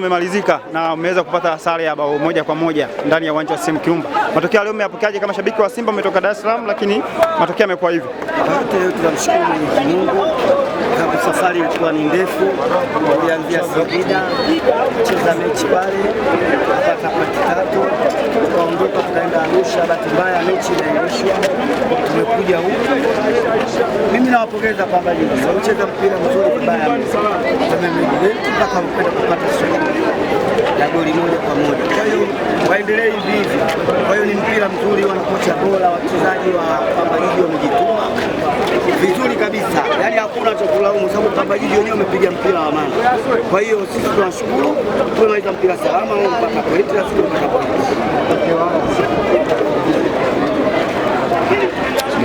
Umemalizika na umeweza kupata sare ya bao 1-1 ndani ya uwanja wa CCM Kirumba. Matokeo leo umeyapokeaje kama shabiki wa Simba? Umetoka Dar es Salaam, lakini matokeo yamekuwa hivi. Yote tunamshukuru Mwenyezi Mungu. Safari ilikuwa ni ndefu, tulianzia Singida kucheza mechi pale tukapata pointi 3, tukaondoka tukaenda Arusha. Bahati mbaya mechi inaishwa, tumekuja huku. Mimi nawapongeza Pamba Jiji, wamecheza mpira mzuri vibaya mpaka kwenda kupata suluhu ya goli 1-1. Kwa hiyo waendelee hivi hivi. Kwa hiyo ni mpira mzuri, wana kocha bora, wachezaji wa Pamba Jiji wamejituma vizuri kabisa, yaani hakuna cha kulaumu, sababu Pamba Jiji wenyewe wamepiga mpira wa maana. Kwa hiyo sisi tunashukuru tumemaliza mpira salama, mpaka pointi na sisi tumepata pointi.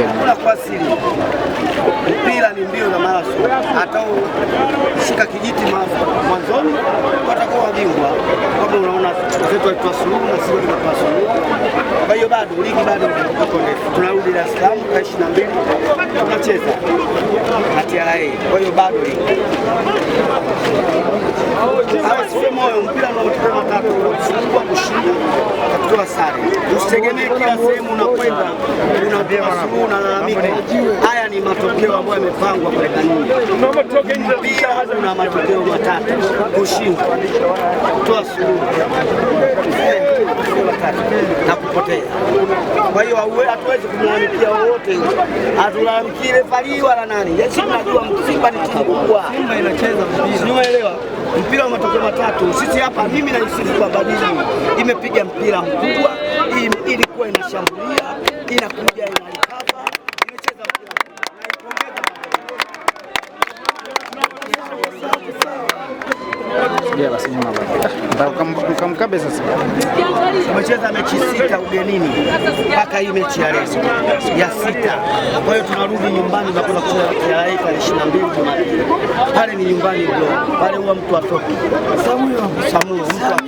Hakuna kwa siri, mpira ni mbio za marathon. Hata ushika kijiti mwanzoni watakuwa wabingwa. Kama unaona zetu walitoa suluhu na sisi tumetoa suluhu. Kwa hiyo bado ligi bado iko ndefu, tunarudi Dar es Salaam tarehe 22 tunacheza na TRA. Kwa hiyo bado ligi Sife moyo, mpira una matokeo matatu: kufungwa, kushinda, kutoa sare. Usitegemee kila sehemu unakwenda unapewa unalalamika. Haya ni matokeo ambayo yamepangwa kwa kanuni. Mpira una matokeo matatu: kushinda, kutoa suluhu na kupoteza. Kwa hiyo hatuwezi kumlalamikia wowote, hatulalamikie refari wala nani. Sisi tunajua Simba ni timu kubwa, Simba inacheza mpira, umeelewa? Mpira wa matokeo matatu. Sisi hapa, mimi naisifu kwamba Jiji imepiga mpira mkubwa, ilikuwa inashambulia, inakuja inalikava, imecheza mpira mkubwa. Mkamkabe sasa. Tumecheza mechi 6 ugenini mpaka hii mechi ya leo ya 6. Kwa hiyo tunarudi nyumbani na kwenda kucheza TRA tarehe 22 Jumapili. Pale ni nyumbani bro. Pale huwa mtu atoki. Samuyo mtu atoki.